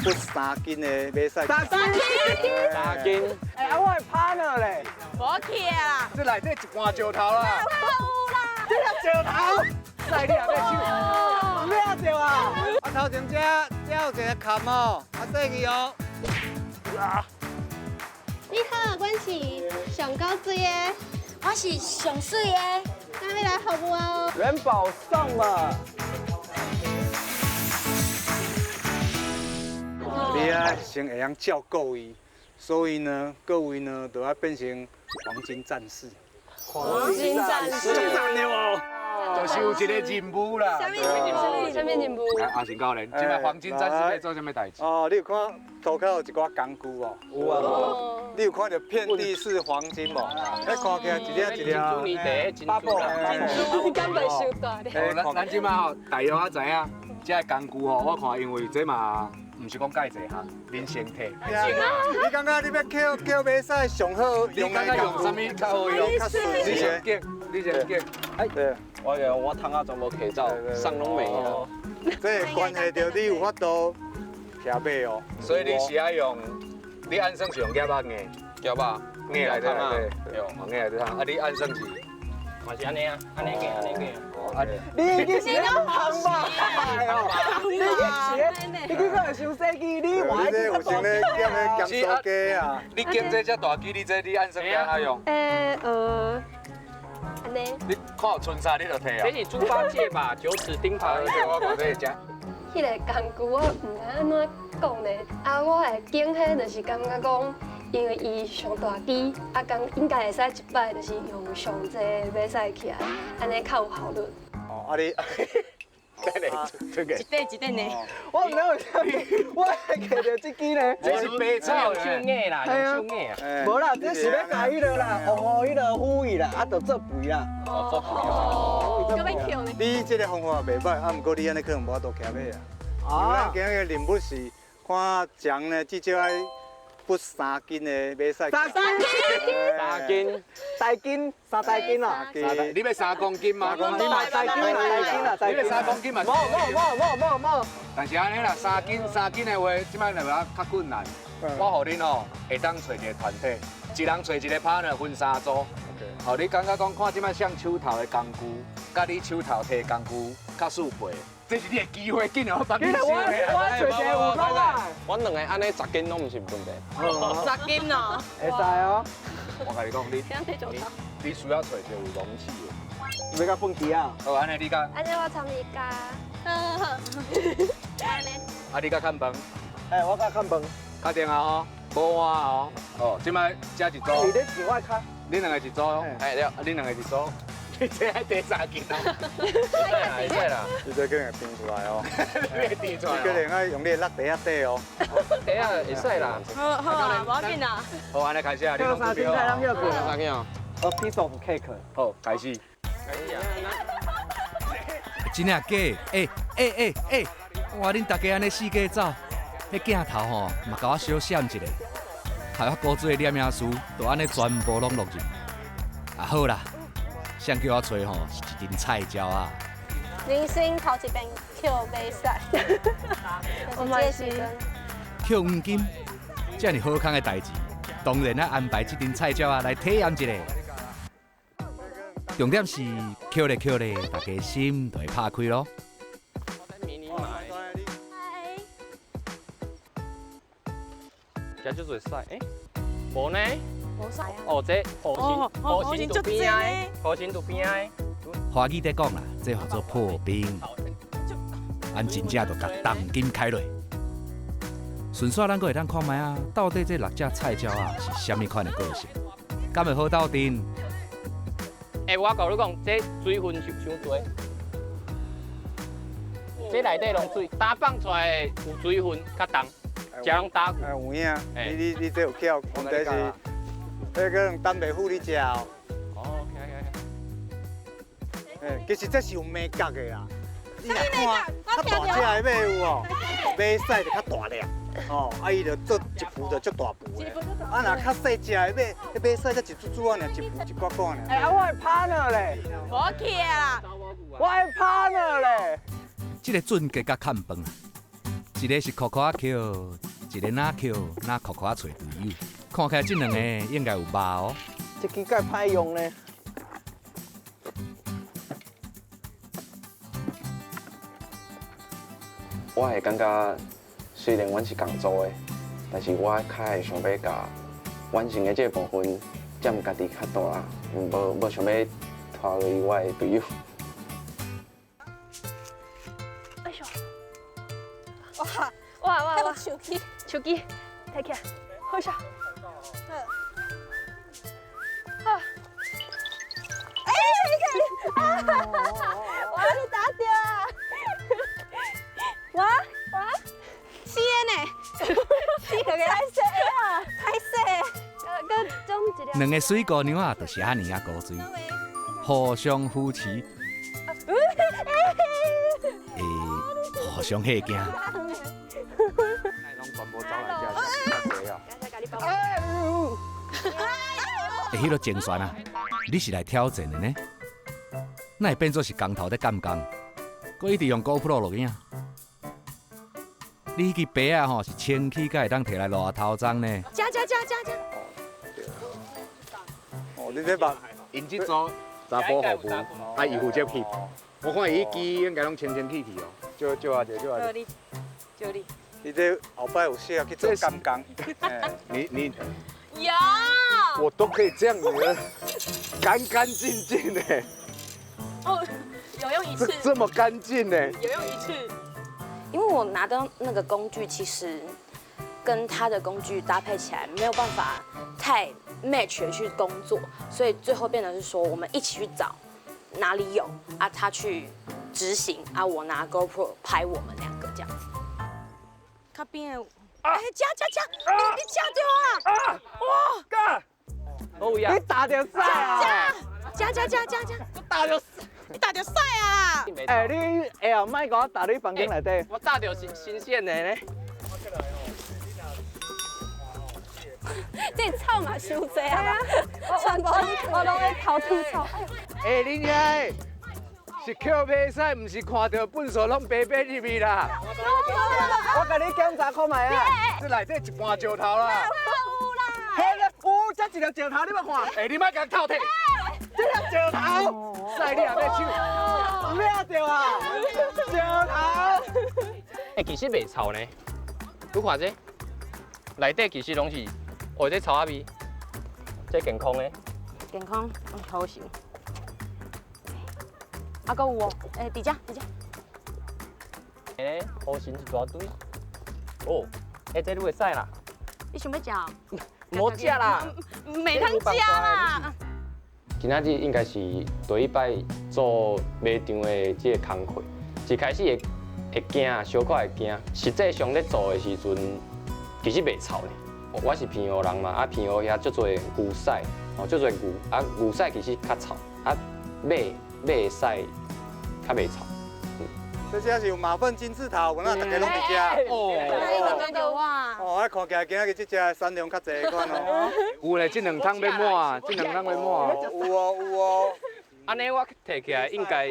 不3斤的馬賽。三斤。3斤。欸，啊，我的 partner 咧。無去啊啦。這內底一罐石頭啦。這粒石頭，使你也欲手，掠著啊！啊，頭前這這有一个坎哦，啊，細去哦。你好，阮是上高水的，我是上水的，咱欲來服務哦。元寶送了。你啊，先會曉照顧伊，所以呢，各位呢，都要變成黃金戰士。黃金戰士，讚的無？就是有一個任務啦。啥物任務？啥物任務？阿成教練，這擺黃金戰士欲做啥物代誌？哦，你有看塗跤有一寡工具無？有啊。你有看著遍地是黃金無？彼看起來一粒一粒。八寶，你敢袂收大咧？咱這擺吼，大約我知影，這个工具吼，我看因為這嘛。毋是講蓋濟項，恁先提。你感覺你欲抾抾馬賽上好用的用啥物較好用？較順。你先揀，你先揀。哎，對，我用我窗仔全部揢走，送攏袂哦。這關係著你有法度騎馬哦。所以你是愛用，你按算是用夾仔硬？夾仔硬來對對，用硬來對。啊，你按算是？嘛是按呢啊，按呢揀，按呢揀。你去是咧烘肉哦，你去是你去可能伤细机，你换你这有啥咧减咧减手机啊？你拣这遮大机，你这你按算按怎用？按呢。你看有春衫你就提啊。這是豬八戒吧？九齒釘耙。我看這只。彼个工具我毋知按怎講咧，啊，我會揀彼就是感覺講，因為伊上大支，啊，講應該會使一擺就是用上濟馬賽起來，按呢較有效率。哦，啊你，這個一塊一塊呢？我毋知為啥物，我會揢著這支呢。這是白草用手捏啦，用手捏啊。無啦，這是欲共彼个啦，黃河彼个虎去啦，啊，就做肥啦。哦，做肥。哦，閣欲抾呢？你這個方法袂䆀，啊，毋過你按呢可能無法度騎馬啊。因為咱今日任務是看槳呢，至少愛不3斤的馬賽。三斤，3斤，大斤，3大斤啊！你欲3公斤嗎？ 3公斤大斤啦，大斤啦，你欲3公斤嘛？無無無無無無。但是按呢啦，三斤3斤的話，這擺就較困難。我予恁吼，會當揣一个團體，一人揣一个 partner，分三組。好，你感覺講看這擺上手頭的工具，佮你手頭提工具較適配。這是你的機會，緊我幫你我我揣一个有講啊。我兩个按呢10斤攏毋是問題。10斤哦。會使哦。我共你講，你你需要揣一個有容器的。欲共分期啊？好，按呢你共。按呢我參伊共。啊，你共看飯。欸，我共看飯。確定啊吼，無換哦。哦，這擺這一組。你咧是我跤。你兩個一組，哎對，啊，你兩個一組。你這愛提3斤哦。會使啦，會使啦。你這可能會變出來哦。你會變出來。你可能愛用你的落地仔底哦。底仔會使啦。好好啊，無要緊啦。好，按呢開始啊，你攏3斤菜攏歇困。3斤哦。 A piece of cake。好，開始。真正假？欸欸欸欸！哇，恁大家按呢四界走，彼鏡頭吼嘛共我小閃一下，害我古錐的攝影師都按呢全部攏落入。啊好啦，誰叫我揣吼是一陣菜鳥啊！人生頭一遍抾馬賽，我嘛是。抾黃金，遮爾好康的代誌，當然愛安排這陣菜鳥仔來體驗一下。重點是抾咧抾咧，大家心就會拍開囉。迷你買。這就會使，欸，無呢？無使啊。哦，這弧形，弧形圖邊仔的，弧形圖邊仔的。華語咧講啦，這號做破冰。咱真正就共重金開落。順紲咱閣會當看覓啊，到底這六隻菜鳥仔是啥物款的個性？敢會好鬥陣？欸，我共你講，這水分傷傷濟，這內底攏水，打放出來有水分較重，才攏打。哎，有影，你你你這有巧，問題是，彼可能等袂赴你食哦。哦，起起起。欸，其實這是有眉角的啦。你若看，較大隻的馬有哦，馬賽就較大粒，哦，啊伊就做一副就足大副的。啊，若較細隻的馬，彼馬賽才一撮撮仔爾，一副一寡寡爾。欸，啊，我的 partner 咧，無去啦。我的 partner 咧。這个準結佮看飯啊，一个是酷酷仔抾，一个哪抾哪酷酷仔揣队友。看起来这两个应该有肉哦。这支盖歹用呢。我会感觉，虽然阮是仝组的，但是我较会想欲共完成的这个部分占家己较大啦，无想欲拖累我的队友。哎呦！哇哇哇哇！手机，手机，提起来，好笑。啊！哎，啊！我你打著啊！我死的呢，死个歹势啊，歹势。阁总一个。两个水姑娘啊，就是按呢仔古锥，互相扶持，会互相吓惊。欸，彼个精选啊，你是来挑战的呢？哪会变做是工头咧监工？阁一直用 GoPro 录影？你彼支白仔吼是清气才会当提来露头鬃呢？加加加加加！哦，你这目，𪜶这组查埔服务，啊，伊负责翕。我看伊彼支应该拢清清气气哦。少少啊，少啊。少你，少你。你这后摆有适合去做监工。你。有。我都可以这样子，干干净净的。哦，有用一次。这么干净呢？有用一次。因为我拿到那个工具，其实跟他的工具搭配起来没有办法太 match 去工作，所以最后变成是说我们一起去找哪里有啊，他去执行啊，我拿 GoPro 拍我们两个这样子。较边的，哎，加加加，你加到啊！哇，你打著屎啊！加加加加加，我打著，你打著屎啊！哎，你下后莫共我打你房间内底。我打著是新鲜的呢。这草嘛伤济啊！全部我拢咧偷吐草。哎，恁遐是捡马屎，毋是看到粪扫拢白白入去啦。我共你检查看觅啊！这内底一半石头啦。有啦。嘿咧，有这一粒石头，你欲看？哎，你莫共偷摕。这粒石头，屎你也欲抢？掠著啊！石头。哎，其实袂臭呢。你看这，内底其实拢是，哦，这臭仔味，这健康的。健康，好受。啊，阁有哦，哎，伫遮，伫遮。哎，乌神一大堆。哦，哎，这你会使啦。你想欲食？无食啦。袂通食啦。今仔日应该是第一摆做马场的这个工课，一开始会惊，小可会惊。实际上咧做的时阵，其实袂臭呢。我是平湖人嘛，啊平湖遐足济牛屎，哦足济牛，啊牛屎其实较臭，啊马的屎较袂臭。这只是有马粪金字塔，有哪大家拢伫遮。哦，哦，啊看起来今仔日这只产量较济款哦。有咧，这两桶欲满，这两桶欲满。有哦有哦。按呢我提起来应该，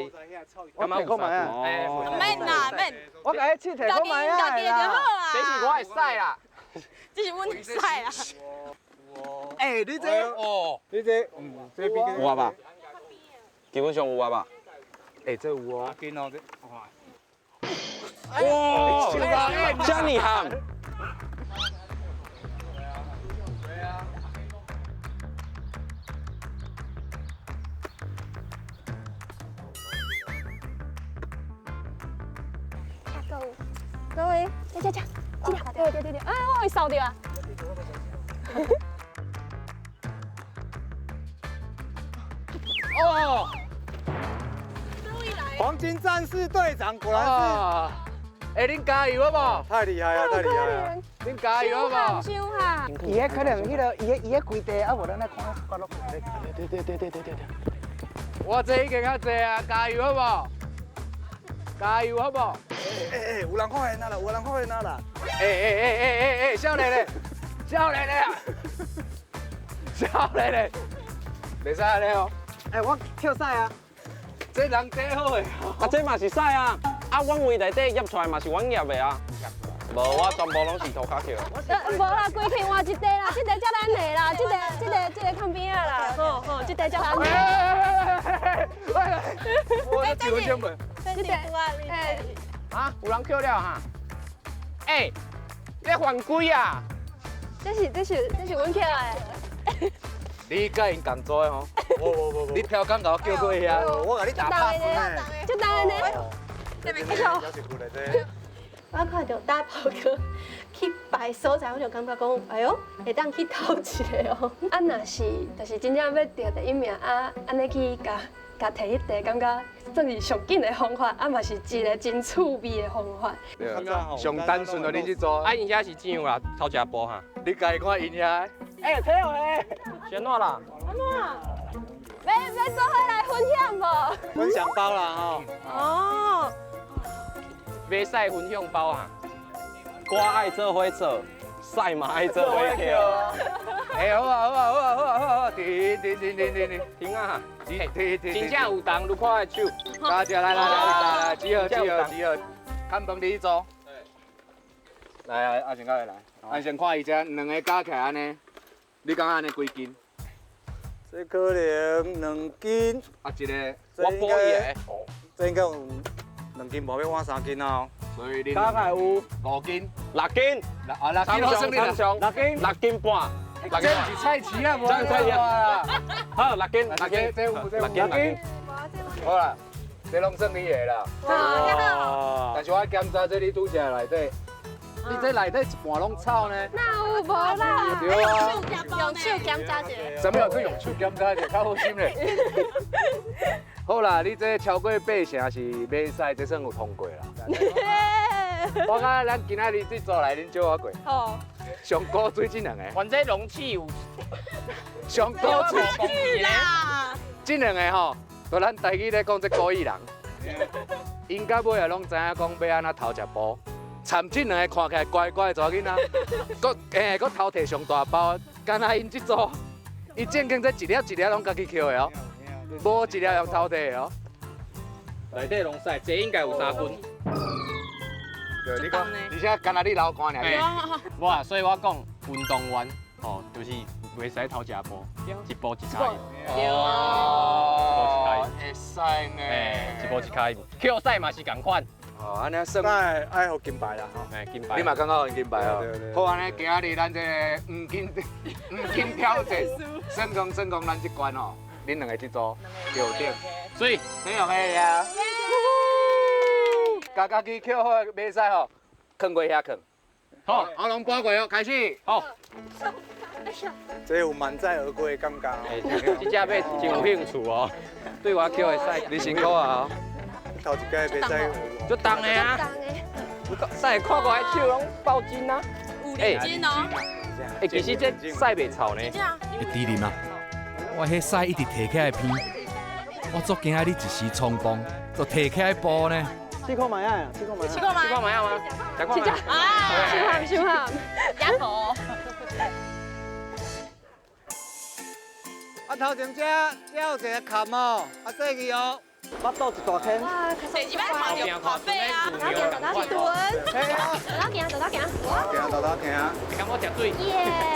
我提看觅啊。免啦免。我共你试提看觅啊。家己就好啊。这是我的屎啦。这是阮的屎啦。哎，你这哦，你这，这比有啊吧？基本上有啊吧？哎，这有哦。紧哦，这。哇！这么悍！各位，这这这，这个对对对对，啊，我会扫著啊！哦！黄金战士队长果然是，哎，恁加油好无？太厉害啊，太厉害啊！恁加油好无？伤哈！伊迄可能彼个，伊迄规地啊，无咱来看，看落去。对对对对对对对。我这已经较济啊，加油好无？加油好无？哎哎，有人发现啊啦，有人发现啊啦！哎哎哎哎哎哎，少年嘞，少年嘞啊，少年嘞，袂使按呢哦。哎，我跳屎啊！这人底好的，啊，这嘛是屎啊！啊，阮位内底验出来嘛是阮验的啊。無，我全部攏是塗跤抾。無啦，規片換一塊啦，這塊才咱的啦，這個較邊仔啦，吼吼，這塊才咱的。我一分鐘袂。這塊，哎，啊，有人抾了哈？欸，你犯規啊！這是阮抾的。你佮𪜶仝組的吼？無。你飄工共我叫過去遐。我共你打拍呢。就當呢。我看著大炮哥去擺所在，我就感覺講，哎喲，會當去偷一个哦。啊，若是就是真正欲得第一名啊，按呢去共共提彼塊，感覺算是上緊的方法，啊嘛是一个真趣味的方法。上單純的恁這組。啊，𪜶遐是怎樣啦？偷食步哈？你家己看𪜶遐。欸，睇落咧。是按怎啦？按怎？欲做伙來分享無？分享包啦吼。哦。馬賽分享包啊！歌愛做伙做，賽嘛愛做伙跳。欸，好啊好啊好啊好啊好啊，停停停停停停啊！停停停，真正有動，你看我的手。大家來來來來來，集合集合集合，看飯你做。來阿成過來，阿成看伊這兩个加起來按呢，你感覺按呢幾斤？這可能2斤。啊，一个，我補伊的。這應該有2斤無欲換3斤哦。所以你加起來有5斤、6斤、啊6斤，6斤、6斤半。這毋是菜市啊，無這菜市啊。好，6斤，6斤，這有6斤，6斤。好啦，這攏算你的啦。哇！但是我檢查這你拄則內底，你這內底一半攏臭呢。哪有無啦？對啊。用手檢查一下。啥物有去用手檢查一下，較好心咧。好啦，你這超過8成是馬賽，這算有通過啦。我感覺咱今仔日這組來恁招我過。好。上古水這兩个。反正容器有。上古水啦。這兩个吼，就咱台語咧講這古意人。𪜶到尾也攏知影講欲按怎偷食步，參這兩个看起來乖乖的查某囡仔，閣偷提上大包，敢若𪜶這組，伊正經這一粒一粒攏家己抾的哦。無一粒用偷提的哦。內底攏屎，這應該有3斤。對，你講，而且敢若你流汗爾。無啊，所以我講運動員吼，就是袂使偷食步，一步一跤印。哦，會使呢。一步一跤印，抾屎嘛是仝款。哦，按呢算。愛予金牌啦吼。哎，金牌。你嘛感覺予金牌哦？好，按呢今仔日咱這个黃金挑戰，算講咱這關哦。恁兩个這組對頂，所以你用的呀，家己抾好的馬賽吼，囥過遐囥。好，我攏搬過哦，開始。好。這有滿載而歸的感覺。欸，這隻馬真有興趣哦，對我抾的屎。你辛苦啊！頭一屆袂使，足重的啊！屎看我的手攏爆筋啊！有認真哦。欸，其實這屎袂臭呢。欸，豬林啊！我彼屎一直提起來鼻，我足驚你一時衝動就提起來步呢。試看覓啊！試看覓。試看覓。試看覓啊嗎？試看。啊！收喊收喊。丫頭。啊，頭前這這有一个坎哦，啊，细去哦。腹肚一大坑。哇！第一摆看著看白啊！走走走，走行，走走行。行，走走行。你敢我食水？耶！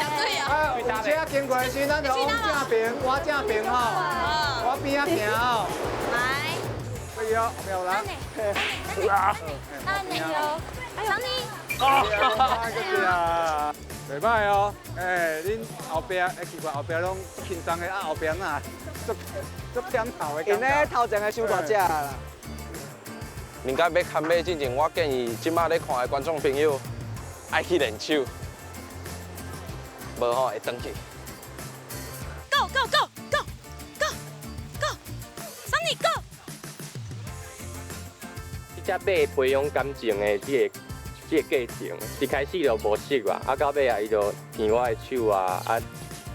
食水啊！啊，有车经过的时，咱就往正边，我正边吼，我边仔行哦。来。哎呦，没有啦。啊！安内，哎呦，啊！袂歹哦，欸，恁后壁，欸，奇怪，后壁攏轻松的，啊，后壁哪足足点头的。𪜶咧头前的伤大只啦。人家欲牵马之前，我建议这马咧看的观众朋友爱去练手，无吼会转去。 Go go go go go go， Sunny go！這隻馬培養感情的這個過程，一開始就無熟啊，啊到尾啊，伊就牽我的手啊，啊，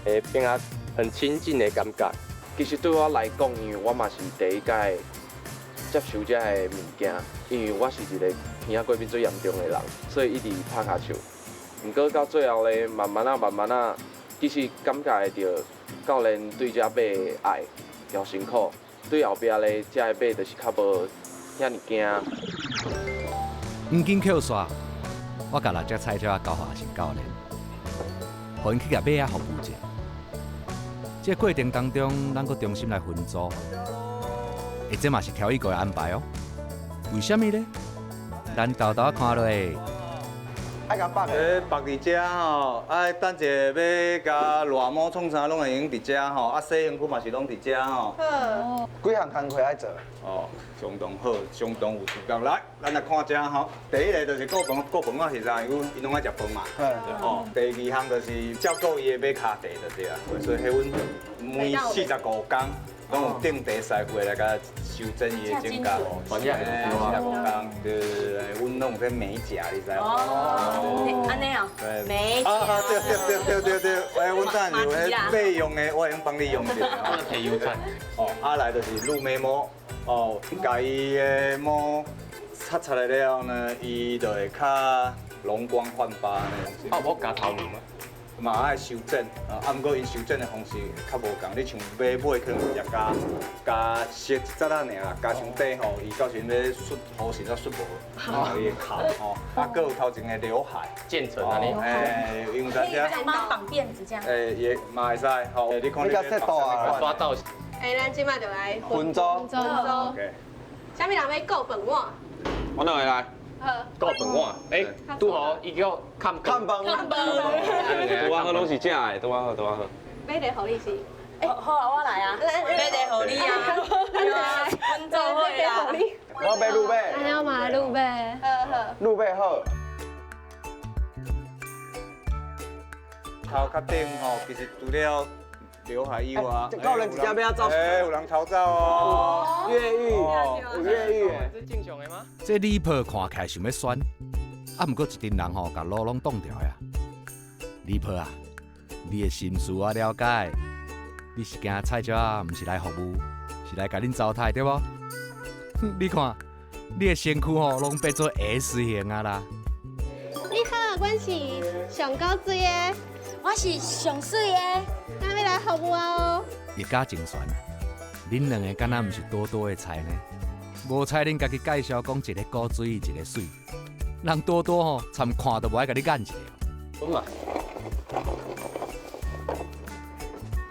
會變啊很親近的感覺。其實對我來講，因為我嘛是第一擺接受這个物件，因為我是一個耳仔過敏最嚴重的人，所以一直拍跤手。毋過到最後咧，慢慢仔、慢慢仔，其實感覺會著教練對這馬的愛又辛苦，對後壁咧，這个馬就是較無遐爾驚。黃金抾煞，我共六隻菜鳥仔交予阿成教練，予𪜶去共馬仔服務者。這個過程當中，咱閣重新來分組，這嘛是調理過的安排哦。為啥物呢？咱沓沓看落。愛共縛的，縛佇遮吼，啊，等者欲共賴毛創啥攏會用佇遮吼，啊，洗身軀嘛是攏佇遮吼。好。幾項工課愛做？哦，相當好，相當有時間。來，咱來看遮吼，第一個就是顧飯，顧飯啊是啥？因𪜶攏愛食飯嘛。哦，第二項就是照顧伊的馬跤蹄就對啊。所以彼阮每45工。攏有定地師傅來共修整伊的指甲，45工，對對對，阮攏有這美甲，你知無？哦，按呢哦，美甲。啊，對對對對對對，哎，阮等有彼備用的，我會用幫你用者。提油菜。哦，啊來就是擼眉毛，哦，共伊的毛擦擦了了後呢，伊就會較容光煥發按呢。啊，無咬頭毛嗎？嘛愛修剪，啊，毋過𪜶修剪的方式較無仝，你像馬尾可能直接共共削一截仔爾啦，共傷短吼，伊到時陣欲梳胡鬚才梳無，伊會哭吼。啊，閣有頭前的劉海，漸層按呢，欸，因為咱這幫綁辮子這樣，欸，也嘛會使，吼，你看你這抓造型。欸，咱這擺就來分組，分組。啥物人欲顧飯碗？我兩个來。顧飯碗，欸，拄好伊叫崁崁飯，崁飯，拄仔好攏是食的，拄仔好，拄仔好。買茶予你是？欸，好啊，我來啊，買茶予你啊，阮做伙啦。我買滷味。安尼我嘛滷味。好好。滷味好。頭殼頂吼，其實除了劉海以外，教練一只欲走？欸，有人逃走哦。越獄，有越獄的。這正常的嗎？這禮婆看起來想欲選，啊，毋過一陣人吼，共路攏擋牢啊。禮婆啊，你的心思我了解，你是驚菜鳥仔，毋是來服務，是來共恁糟蹋對無？你看，你的身軀吼，攏變做 S 型啊啦。你好，阮是上古水的，我是上水的，咱欲來服務啊哦。一家真悬啊，恁兩個敢若毋是多多的菜呢？無彩恁家己介紹講一个古水，一个媠，人多多吼，參看都無愛共你眼一个。好嘛。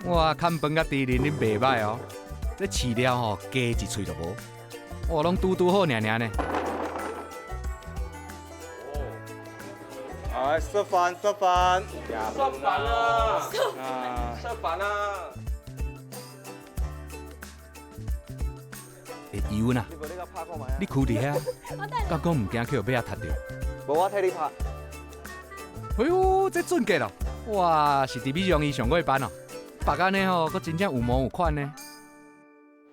哇，崁飯佮豬膦恁袂䆀哦，這飼料吼加一喙就無，哇，攏拄拄好爾爾呢。來，食飯食飯。食飯啊！食飯啊！會油啊！你跍佇遐，敢講毋驚去予馬仔踢著？無，我替你拍。哎喲，這準格咯！哇，是佇美容院上過班哦，縛按呢吼，閣真正有模有款呢。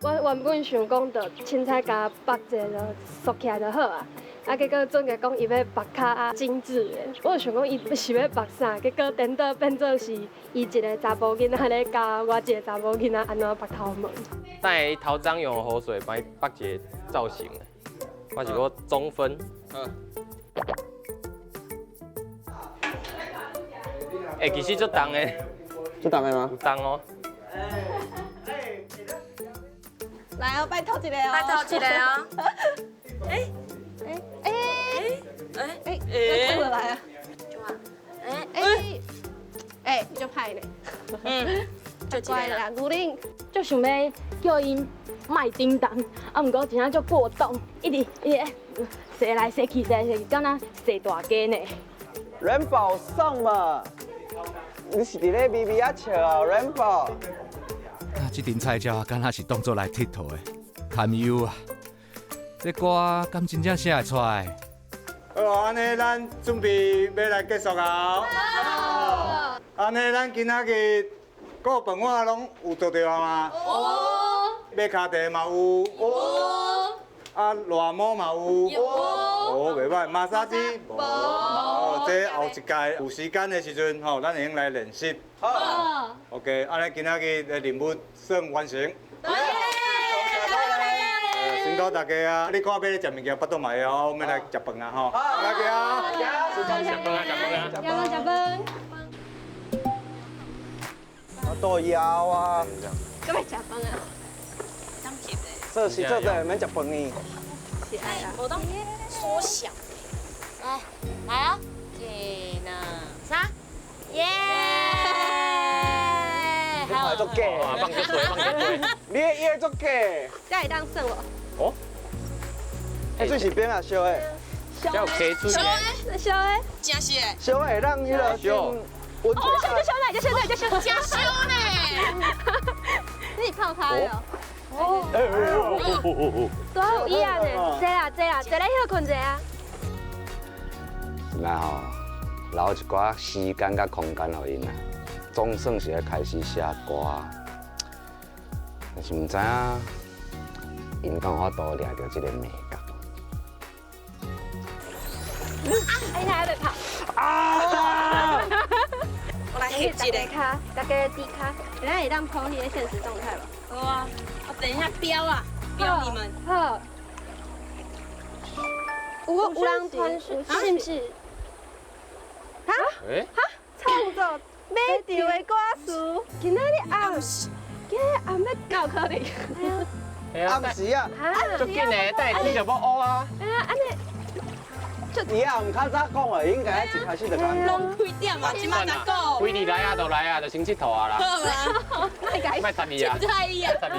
我原本想講，就凊彩共縛一下就束起來就好啊。啊，結果準格講伊欲縛較精緻的，我就想講伊是欲縛啥，結果顛倒變做是伊一个查埔囡仔咧教我一个查某囡仔按怎縛頭毛。等下伊頭髒用雨水幫伊縛一个造型，我是講中分。嗯。欸，其實足重的。足重的嗎？有重哦。來哦，拜託一下哦。拜託一下哦。欸。欸欸欸，過來啊！欸欸欸，足歹咧。嗯，足乖啦，牛奶。足想欲叫𪜶莫叮當，啊，毋過真正足過動，一直一直踅來踅去，踅來踅去，敢若踅大街呢。阮寶送嘛，你是佇咧微微仔笑哦，阮寶。啊，這陣菜鳥敢若是當作來𨑨迌的，堪憂啊！這歌敢真正寫會出來？好，按呢咱準備欲來結束啊！好。按呢咱今仔日顧飯碗攏有做著啊嘛？有。馬跤蹄嘛有。有。啊，賴毛嘛有。有。哦，袂䆀，馬殺雞。無。哦，這後一屆有時間的時陣吼，咱會用來練習。好。OK，按呢今仔日的任務算完成。辛苦大家啊！你看欲咧食物件，腹肚嘛會哦，我們來食飯啊吼！來去啊！食飯啊！食飯啊！食飯食飯。我肚枵啊！閣欲食飯啊？做事做得免食飯呢。是愛啦，無當縮小。来，来哦，一、两、三，耶！你看足假，放足多，放足多。你的足假。这会当算无？哦。这是边啊烧的？烧开水的。烧的。真是的。烧的让迄个烧。哦，烧就烧呢，就烧呢，就烧。真烧呢。你泡汤哦。哦。多有椅啊呢，坐啊坐啊，坐来歇睏者啊。那吼，留一寡时间佮空间予𪜶啦，总算是咧开始写歌，但是毋知影𪜶敢有法度掠著这个眉角。啊！你还袂跑？啊！我来翕一个跤，大家低跤，等下会当 po 彼个限时动态无？好啊，我等一下标啊，标你们。好。有人传讯，是毋是？哈？哈？创作马场的歌词，今仔日暗，今仔日暗欲够可能？暗时啊，足紧的，等下天就欲乌啊。哎呀，按呢。伊也毋较早讲的，应该一开始就讲。拢几点啊？这马才讲。规日来啊，就来啊，就先𨑨迌啊啦。好啊。莫插伊啊！凊彩伊啊！先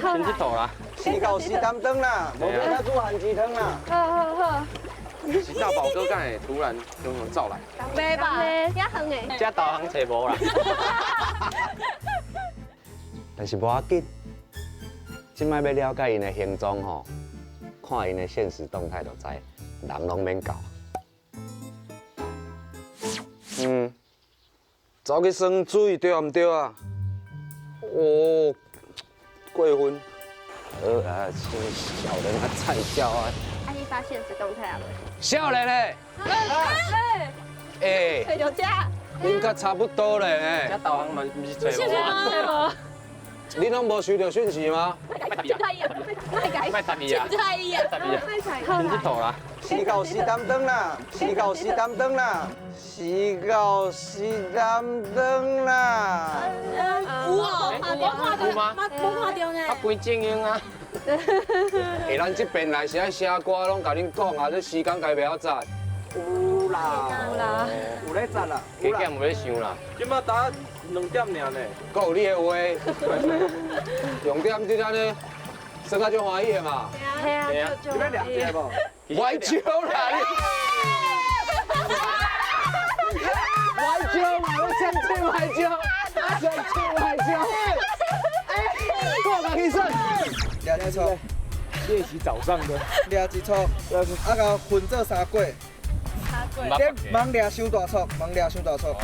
𨑨迌啦。时到时担当啦，无要再煮番薯汤啦。好好好。是大宝哥敢会突然跟我走来？袂吧？遐远的。这导航揣无啦。但是无要紧，这摆欲了解𪜶的行踪吼，看𪜶的限时动态就知，人拢免到。嗯，走去耍水对毋对啊？哦，过分。好啊，少年啊，菜鸟啊。啊，你发限时动态啊无？少年嘞。哎。欸，就这。应该差不多嘞。这导航嘛，毋是揣无啊。你拢无收到讯息吗？莫插伊啊！凊彩伊啊！先𨑨迌啦。时到时担当啦，时到时担当啦，时到时担当啦。有哦，有吗？无看到呢。啊，规静音啊。欸，咱这边来是爱写歌，拢共恁讲啊，这时间家袂晓扎。有啦，有啦，有咧扎啦，加减有咧想啦。这马打2点尔呢。阁有你的话，2点你安呢，算较足欢喜的嘛。系啊，系啊。你欲掠一下无？歪招啦你！歪招嘛，我相信歪招，相信歪招。哎，我来去算。掠一撮。练习早上的。掠一撮，啊，共分做三过。你茫掠伤大撮，茫掠伤大撮。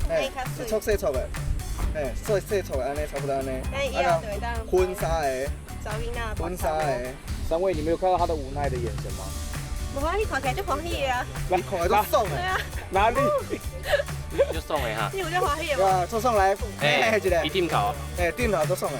嘿，一撮细撮的，嘿，细细撮的按呢，差不多按呢。啊，分三个，分三个。三位，你没有看到他的无奈的眼神吗？无啊，你看起来足欢喜的啊。你看起来足爽的。哪里？足爽的哈。你有足欢喜的无？哇，足爽来，哎，一个。伊点头。哎，点头足爽的。